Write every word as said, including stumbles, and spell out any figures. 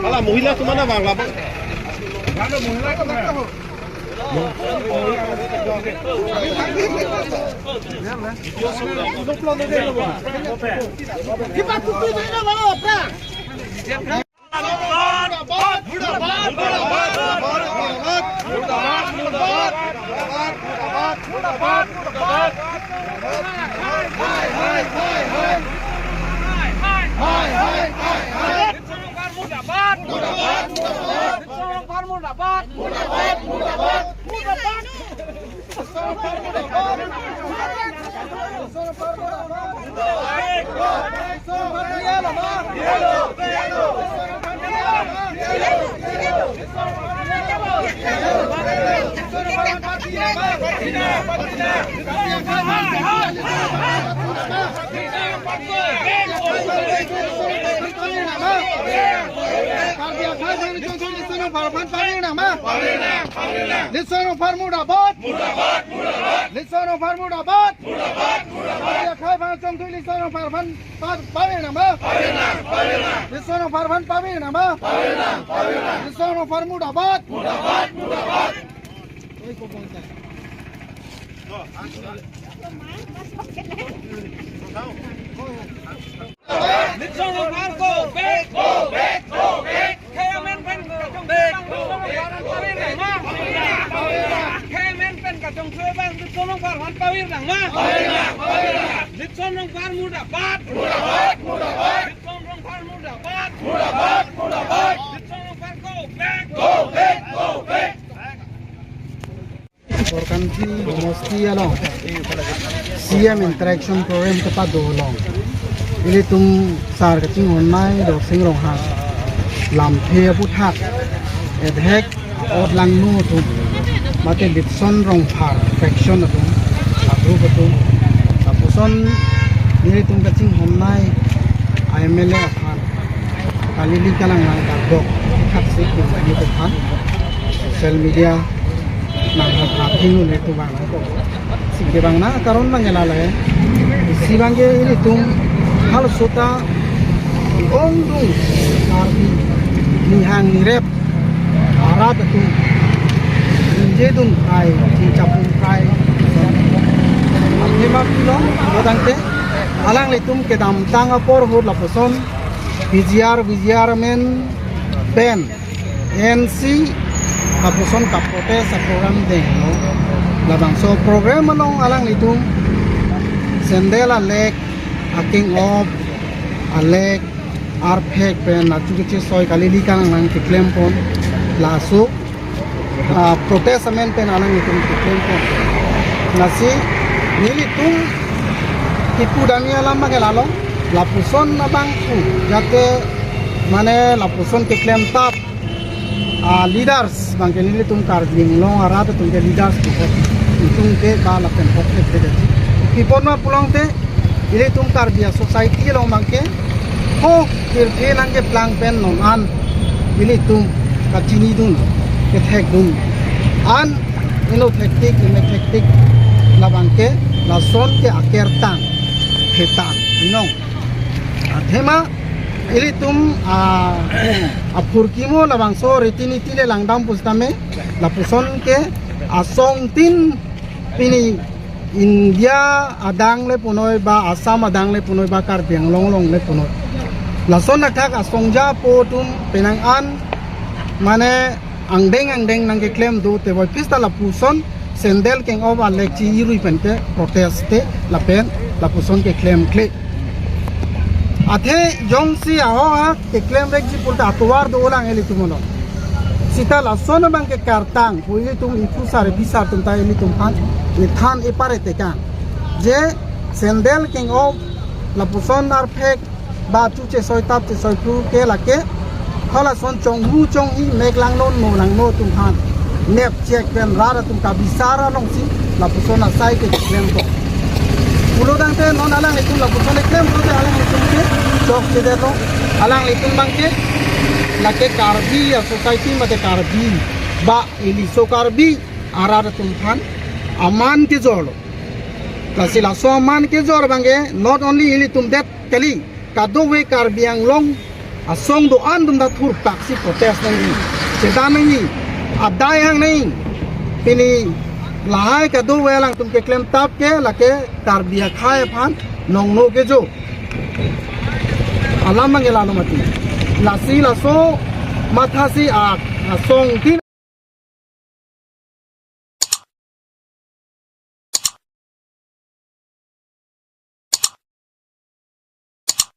Hala mohila tum mana bang labo. Karbi akhai aphan chongthui Litsong Rongphar aphan pavir nangma? Litsong Rongphar murdabad! Litsong Rongphar murdabad! Karbi akhai aphan chongthui Litsong Rongphar aphan pa-, pavir nangma? Litsong Rongphar aphan pavir nangma? Litsong Rongphar murdabad! Litsong Rongphar go back, go back, go back. Akhei amen pen kachongthui abang Litsong Rongphar aphan pavir nangma? Akhei amen pen kachongthui abang Litsong Rongphar aphan pavir nangma? Litsong Rongphar murdabad! Litsong Rongphar murdabad! Litsong Rongphar go back! Go back! Go back! Borkanthi Homosti along C M interaction program kepado along ilitum sar kachinghon nai Dorsing Ronghang lamthe aputhak, edhek odlangno atum, mate Litsong Rongphar faction atum, a-group atum, lapuson nelitum kachinghon nai a-M L A aphan kalili kalanglang kardom thaksi kini aphan social media nang ha thing un nelitum bang nang ko. Si kevang na karon bang ela le. Si bang ke ilitum halaso ta ongdung Karbi nihang nirep arat atum ningjedun kai, chingchapun kai. Athema pilong, bodang te alanglitum kedamtang apor ahut lapuson P G R, V G R amen pen N C lapuson ka-protest a-program denglo. Labangso program along alanglitum sandal alek, akeng-op alek, arphek pen achu kechesoi kalili kalanglang keklempon. Laso, ah, protest amen pen alanglitum keklempon. Lasi nelitum kipu dani alam bang ke lalo, lapuson abang pu, jate mane lapuson keklem tap, ah, leaders bang ke nelitum Karbi Anglong arat atum ke leaders pu itum ke ba lapen hok ke ke. Pi apot ma pulote ilitum Karbi a-society along bang ke ho kirke nangkeplang pen non an ilitum kachinidun, kethekdun an, ino thektik, ino thektik, labang ke lason ke akertang hetang inong. Athema ilitum, ah, aphurkimo labangso ritini tile langdam pusitame lapuson ke asong tin pini India adang le punoi ba Assam adang le punoi ba Karbi Anglong along le punoi. Lason athak asong ja po atum penang an mane angdeng angdeng nangkeklem do te boi pista lapuson sandal keng-op alek chi irui pen ke protest te lapen lapuson keklem kle. Athe jongsi aho ha keklem vekji pulote atovar dolang ilitum along. Sita lason abang ke kartang pu ilitum iphu sar iphi sar atum ta ilitum aphan ithan ipare tekang. Je sandal keng-op lapuson arphek ba chu chesoi tap chesoi phru ke lake halason chonghu chonghi mek langno no langno atum aphan nep chek pen rat atum kabisar alongsi lapuson asai ke keklem to. Pulo tangte non alanglitum lapuson keklem pulote alanglitum ke chokchedetlo. Alanglitum bang ke lake Karbi a-society mate Karbi ba iliso Karbi arat atum aphan aman kejorlo. Lasi laso aman kejor bang ke not only ilitum det kali, kadokave Karbi Anglong Asong do-an atum ta thurpak si protest nangji, chedan nangji, adai hang nangji. Pini lahai kadokave alangtum keklem tap ke lake Karbi akhei aphan nongno kejo. Alam abang ke lalo mati. Lasi laso mathasi ak asong tin